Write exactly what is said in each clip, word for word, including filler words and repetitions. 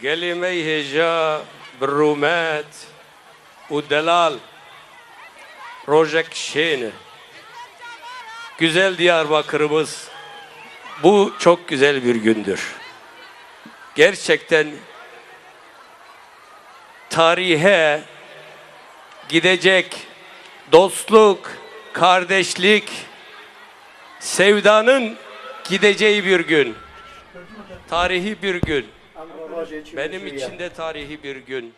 Gelê me yê hêja, bi rûmet û delal, rojek şên e. Güzel Diyarbakırımız, bu çok güzel bir gündür. Gerçekten tarihe gidecek dostluk, kardeşlik, sevdanın gideceği bir gün. Tarihi bir gün. Benim için de tarihi bir gün.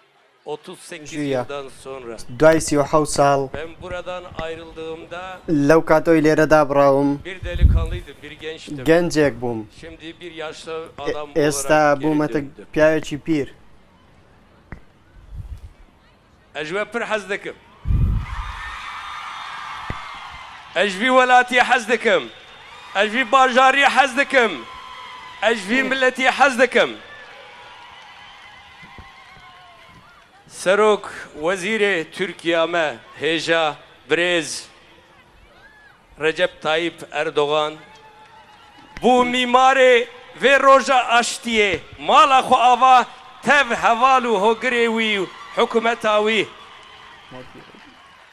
Otuz sekiz yıldan sonra. Duay sî û hewt sal. Ben buradan ayrıldığımda لەو کاتەوەی لێرە دابڕاوم، bir delikanlıydım, bir gençtim. گەنجێک بووم. Şimdi bir yaşlı adam olarak geri döndüm. ئێستا بوومەتە پیاوێکی پیر. Ez ji we pir hez dikim. Ez ji vî welatî hez dikim. Ez ji vî bajarî hez dikim. Ez ji vî miletî hez dikim. Serok Wezîrê Tirkiya me hêja, birêz Recep Tayyip Erdogan bû mîmarê vê roja aştiyê, mala xwe ava tev heval û hogirê wî û hikûmeta wî.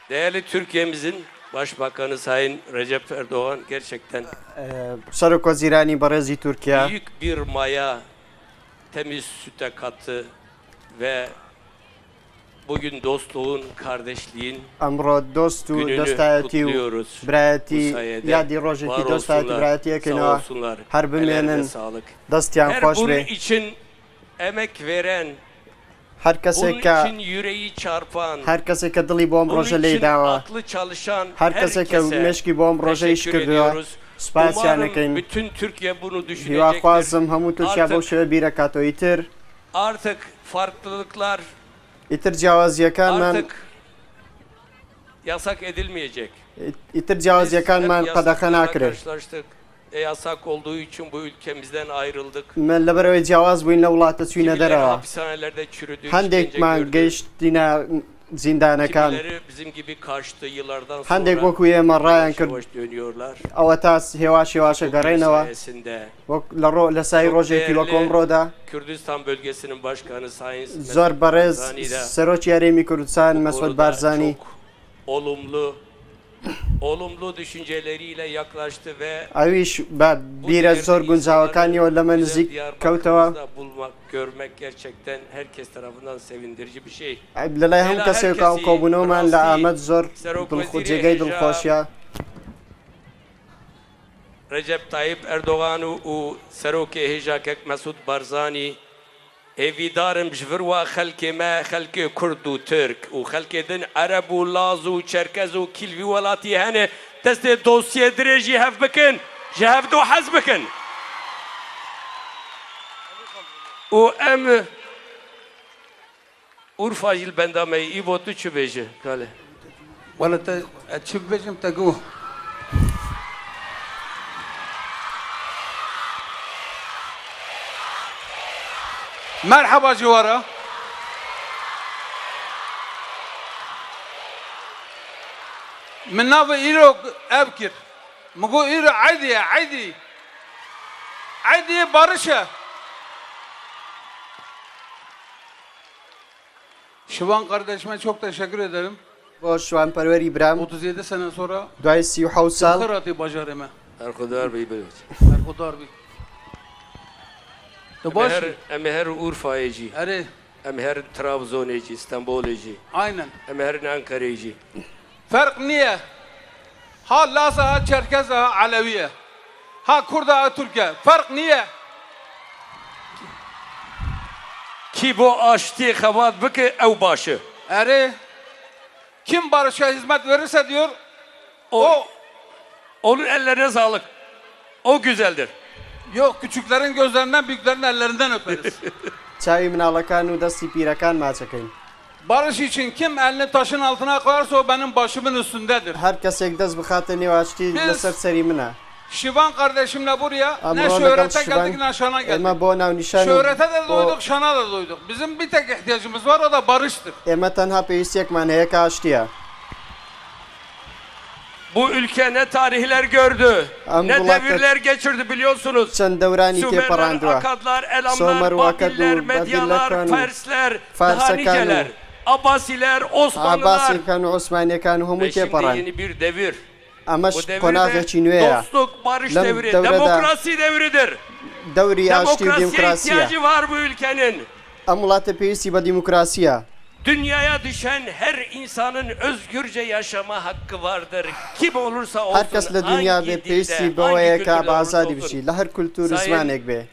Değerli Türkiye'mizin Başbakanı Sayın Recep Erdoğan gerçekten Ee, Serok Wezîranî بەڕێزی تورکیا büyük bir maya, temiz süte kattı ve bugün dostluğun, kardeşliğin ئەمڕۆ دۆست و gününü دۆستایەتی و kutluyoruz. Bu برایەتی، sayede یادی ڕۆژێکی var دۆستایەتی و olsunlar, برایەتی sağ ئەکەینەوە. Olsunlar. هەر Ellerine بمێنن، sağlık. دەستیان Her خۆش bunun بێ. için emek veren, هەر کەسێک bunun کە için yüreği çarpan, هەر کەسێک کە دڵی بۆ ئەم bunun ڕۆژە لێی için داوە، atlı çalışan هەر کەسێک کە herkese مێشکی بۆ ئەم ڕۆژە ئیش teşekkür کردووە، ediyoruz. سوپاسیان Umarım ئەکەین. Bütün Türkiye bunu düşünecektir. هیواخوازم هەموو تورکیا بەو Artık شێوە بیرەکاتەوە. ئیتر Artık farklılıklar ئیتر جیاوازیەکانمان artık yasak edilmeyecek. ئیتر Biz جیاوازیەکانمان hep قەدەخە yasaklarla ناکرێت. Karşılaştık. E, yasak olduğu için bu ülkemizden ayrıldık. من لەبەرەوەی جیاواز بووین لە وڵاتە چوینە Kimileri دەرەوە. Hapishanelerde çürüdü, işkence هەندێکمان gördü. گەیشتینە زیندانەکان. Kimileri bizim gibi kaçtı, yıllardan sonra هەندێک وەکو ئێمە ڕایان yavaş کرد. Yavaş dönüyorlar. ئەوە تا هێواش هێواشە Bugün گەڕێنەوە. Sayesinde وەک لە ڕۆ لە سای çok ڕۆژێکی وەکۆم değerli ڕۆدا. Kürdistan bölgesinin başkanı Sayın زۆر بەڕێز Barzani da سەرۆکی هەرێمی کوردستان bu مەسعود konuda بارزانی. Çok olumlu, olumlu düşünceleriyle yaklaştı ve ئەویش بە بیرە زۆر گونجاوەکانیەوە لەمە نزیک کەوتەوە. Bulmak, görmek gerçekten herkes tarafından sevindirici bir şey. لەلای هەموو کەسێک ئەو کۆبوونەوەمان لە ئامەد زۆر جێگای دڵخۆشیە. Recep Tayyip Erdogan û, û Serokê Hêja Kek Mesûd Barzanî, hêvîdar im ji vir wa xelkê me, xelkê Kurd û Tirk û xelkê din Ereb û Laz û Çerkez û kî li vî welatî hene, destê dostiyê dirêjî hev bikin, ji hevdu hez bikin. Û em Urfa jî li benda me yî. Îbo, tu çi bêje, kale? Wele te, ez çi bibêjim, te gu. Merheba ji we re. Min navê îro ev kir. Min got, îro eydî ye, eydî. Eydî barış e. Şivan kardeşime çok teşekkür ederim. بۆ شوان پەروەری برام. Otuz yedi sene sonra دوای سی و حەوت ساڵ. Serhatê bajarê me. Berxudar bî, bê. Berxudar bî. Tu baş her, em ê her Urfayê jî. Erê. Em ê herin Trabzonê jî, Stenbolê jî. Aynen. Em ê herin Ankareyê jî. Ferq niye? Ha Laz e, ha Çerkez e, ha Elewi ye. Ha Kurd e, ha Türk e. Ferq niye? Kî bo aştiyê xebat bike, ew baş e. Erê, kim barışa hizmet verirse diyor, o, o, onun ellerine sağlık. O güzeldir. Yok, küçüklerin gözlerinden, büyüklerin ellerinden öperiz. چاوی مناڵەکان و دەستی پیرەکان ماچەکەین. Barış için kim elini taşın altına koyarsa o benim başımın üstündedir. هەر کەسێک دەست بخاتە نێو ئاشتی، لەسەر سەری منە. Şivan kardeşimle buraya ne şöhrete geldik, ne şana geldik. ئەمڕۆ لەگەڵ شوان، ئێمە بۆ ناونیشان و Şöhrete de doyduk, şana da doyduk. Bizim bir tek ihtiyacımız var, o da barıştır. ئێمە تەنها پێویستیەکمان هەیە کە ئاشتیە. Bu ülke ne tarihler gördü, ne devirler geçirdi biliyorsunuz. Em welat çend dewranî têperandiwe. Sumerler, Akkadlar, Elamlar, Babiller, Medyalar, Persler, daha niceler, Abbasiler, Osmanlılar. Ebasîkan û Osmanîkan hemû têperand. Ve şimdi yeni bir devir. Emeş qonaxekî nû ye. Bu devir de dostluk, barış devri, demokrasi devridir. Lem dewrê de demokrasî ye. Demokrasiye ihtiyacı var bu ülkenin. Em welatê pêwîstî be demokrasî ye. Dünyaya düşen her insanın özgürce yaşama hakkı vardır. Kim olursa olsun, hangi dilde, hangi kültürde olursa olsun. Her kes li dinya de pêwîstî be wê ye ka bi azadî bijî, li her kultur û zimanek be. Sayın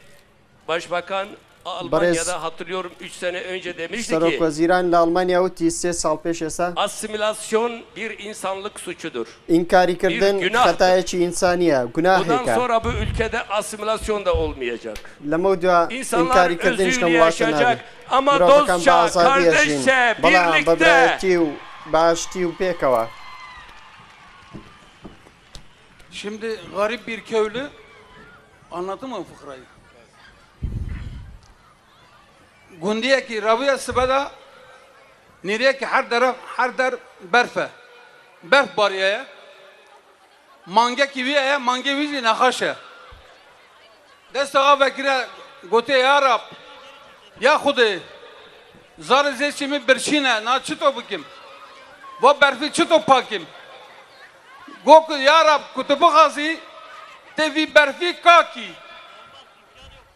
Başbakan Almanya'da, hatırlıyorum, üç sene önce demişti ki, Serokwezîran li Almanya witî sê sal pêş êsa, asimilasyon bir insanlık suçudur. Înkarîkirdin xetayekî însanî ye, gunahek e. Bir günahtır. Bundan sonra bu ülkede asimilasyon da olmayacak. Li me dua înkarîkirdin ji kem welatê nabe. İnsanlar özgür yaşayacak ama dostça, kardeşçe, birlikte. Mirovakan bi azadî yaşîn, belam bi birayetî û bi aştî û pêkewa. Şimdi garip bir köylü, anlatayım mı fıkrayı? Gundiyekî reviye sibe de nîriyekî her deref, her der berf e. Berf bariye ye. Mangekî wî ye, mangê wî jî nexweş e. Desta xwe vekire, gotê, "Ya Rab, ya Xwedê, zarê zêçî min birçî ne, na çito bikim? Va berfî çito pakim?" Got ku, "Ya Rab, ku tu bixwazî, tê vî berfî kakî."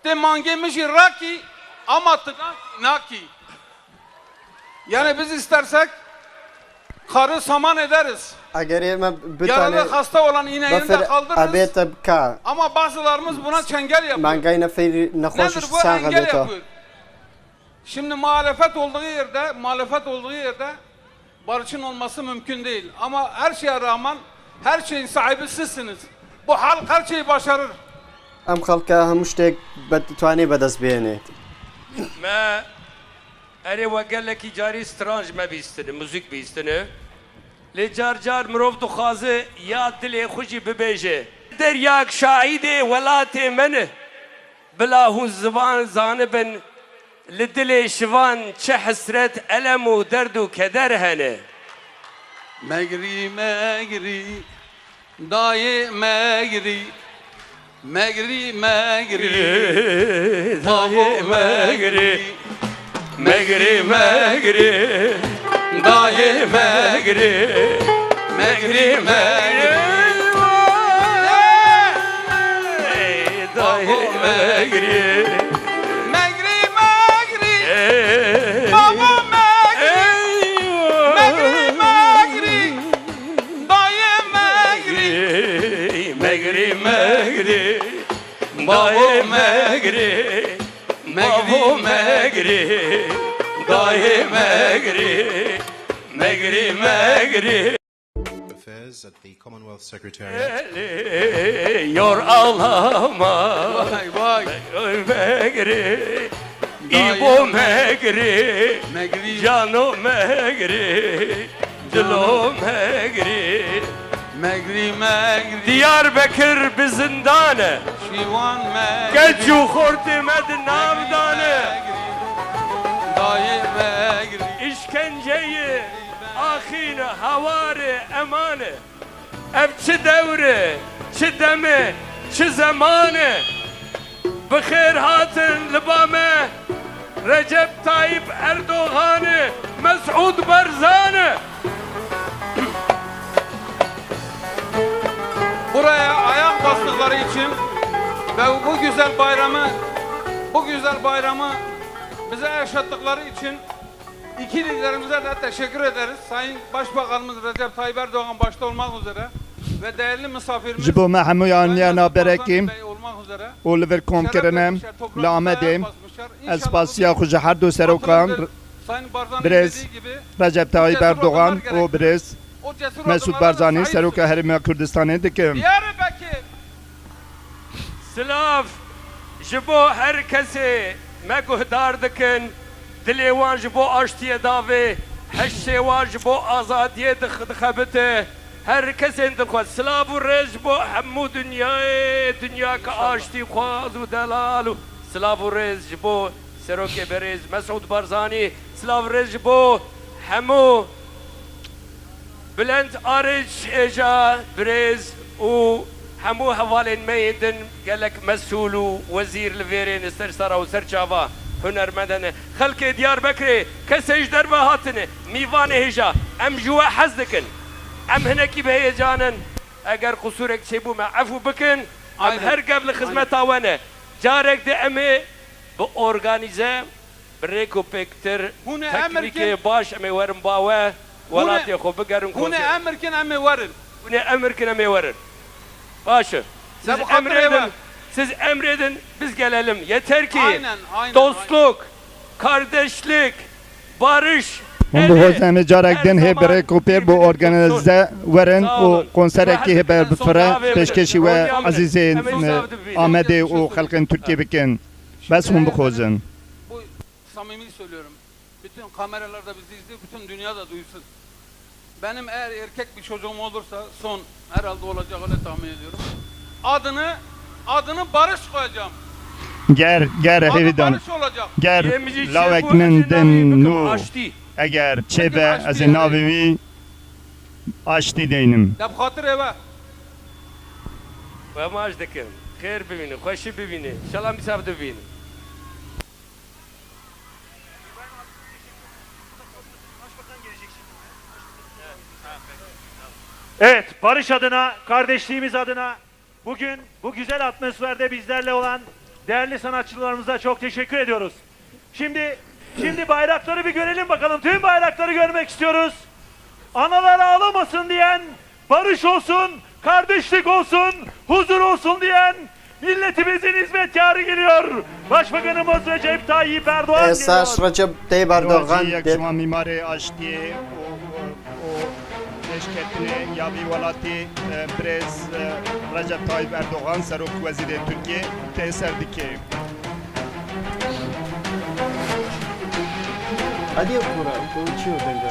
Tê mangê min jî rakî, ama tu nakî, nakî. Yani biz istersek karı saman ederiz. Eger ê me bitanê, yaralı hasta olan iğneyi de kaldırırız. Befir ebête bika. Ama bazılarımız buna çengel yapıyor. Mangayê nefêrî nexweş sax ebêto. Nedir bu? Engel yapıyor. Şimdi muhalefet olduğu yerde, muhalefet olduğu yerde barışın olması mümkün değil. Ama her şeye rağmen her şeyin sahibi sizsiniz. Bu halk her şeyi başarır. Em xelka hemû ştêk be-, dituanê bedest bihêne. Me erê we gelekî carî stranj me bîstine, muzîk bîstine. Lê car car mirov dixwaze ya dilê xwe jî bibêje. Deryak şahidê welatê me ne. Bila hûn zivan zanibin, li dilê şivan çi hesret, elem û derd û keder hene. Megrî, megrî, dayê megrî, megrî, megrî, dayê megrî. Megrî, megrî, dayê megrî. Megrî, megrî, dayê megrî. Megrî, megrî, babo megrî. Megrî, megrî, dayê megrî. Megrî, megrî, babo megrî. Megrî, megrî, dayê megrî, megrî, megrî. Affairs at the Commonwealth Secretariat. Yor ağlama. Vay, vay. Megrî, dayê, İbo megrî, megrî, cano megrî. Dilo megrî. Megrî, megrî. Diyarbekir bi zindan e. Şîwan megrî. Genç û xortê me di nav dan e. Megrî, megrî. Dayê megrî. İşkenceyê axîn e, hawarê eman e. Ev çi dewr e, çi dem e, çi zeman e. Bi xêr hatin li ba me Recep Tayyip Erdogan e, Mesûd Barzan e. Buraya ayak bastıkları için ve bu güzel bayramı, bu güzel bayramı bize yaşattıkları için iki liderimize de teşekkür ederiz. Sayın Başbakanımız Recep Tayyip Erdoğan başta olmak üzere ve değerli misafirimiz Ji bo me hemûyan Sayın niya Mesut Barzani navberekî Bey olmak üzere û li vir kom kirine li Amedê, ez spasiya xwe ji her du serokan, birêz Recep Tayyip Erdogan û birêz Mesûd Barzanî, Seroka Herêma Kurdistanê dikim. Diyarbekir. Silav ji bo her kesê me guhdar dikin, dilê wan ji bo aştiyê davê, heştê wan ji bo azadiyê dix-, dixebite. Her kesên dixwest. Silav û rêz ji bo hemû dinyayê, dinya ke aştîxwaz û delal û silav û rêz ji bo Serokê Berêz Mesûd Barzanî, silav û rêz ji bo hemû Bülent Arınç, hêja, birêz û hemû hevalên me yên din, gelek mesûl û wezîr li vêrê ne, ser sera û ser çava hunermend ne. Xelkê Diyarbekirê, kesê ji derve hatine, mîvanê hêja, em ji we hez dikin. Em hinekî bi heyecan in. Eger qusûrek çêbû me efû bikin, em Aynen. her gel li Aynen. xizmeta we ne. Carek di em ê bi organîze, bi rêk û pêktir, Hûn ê emir teknîkê kin. baş em ê werin ba we, Hûn ê, welatê xwe bigerin hûn ê konser. emir kin, em ê werin. Hûn ê emir kin, em ê werin. Baş e. Siz Debxatirê emredin, we. siz emredin, biz gelelim. Yeter ki Aynen, aynen, dostluk, kardeşlik, barış, Hûn elit, bixwazin em ê carek her din hê bi zaman rêk û pêk bi birbirine organîze werin Sağ û olun. konserekî Ve hê ber herkesten bifire sonra pêşkêşî we davet ezîzên, Emel e, Sadık Bey. Amedê û xelkên Tirkiyê bikin. Bes hûn bixwazin. Bu samimi söylüyorum. Bütün kameralar da bizi izliyor, bütün dünya da duysun. Benim eğer erkek bir çocuğum olursa, son herhalde olacak, öyle tahmin ediyorum. Adını, adını Barış koyacağım. Ger, ger Adı hêvî dan. Barış olacak. Ger lawek min din nû. Aştî. Eger çêbe ez ê navê wî Aştî deynim. Deb xatir eve. We maç dikim. Xêr bibînin, xweşî bibînin. Şela mîsav dibînin. Evet, barış adına, kardeşliğimiz adına bugün bu güzel atmosferde bizlerle olan değerli sanatçılarımıza çok teşekkür ediyoruz. Şimdi, şimdi bayrakları bir görelim bakalım. Tüm bayrakları görmek istiyoruz. Analar ağlamasın diyen, barış olsun, kardeşlik olsun, huzur olsun diyen milletimizin hizmetkarı geliyor. Başbakanımız Recep Tayyip Erdoğan Êsas geliyor. Recep Tayyip Erdoğan Yek ji wan mîmarê aştiyê û, û, û pêşketinê ya vî welatî, e, birêz, e, Recep Tayyip Erdoğan, Serok Wezîrê Tirkiyê, tê ser dikê. Hadi kura, bu çiyo denga.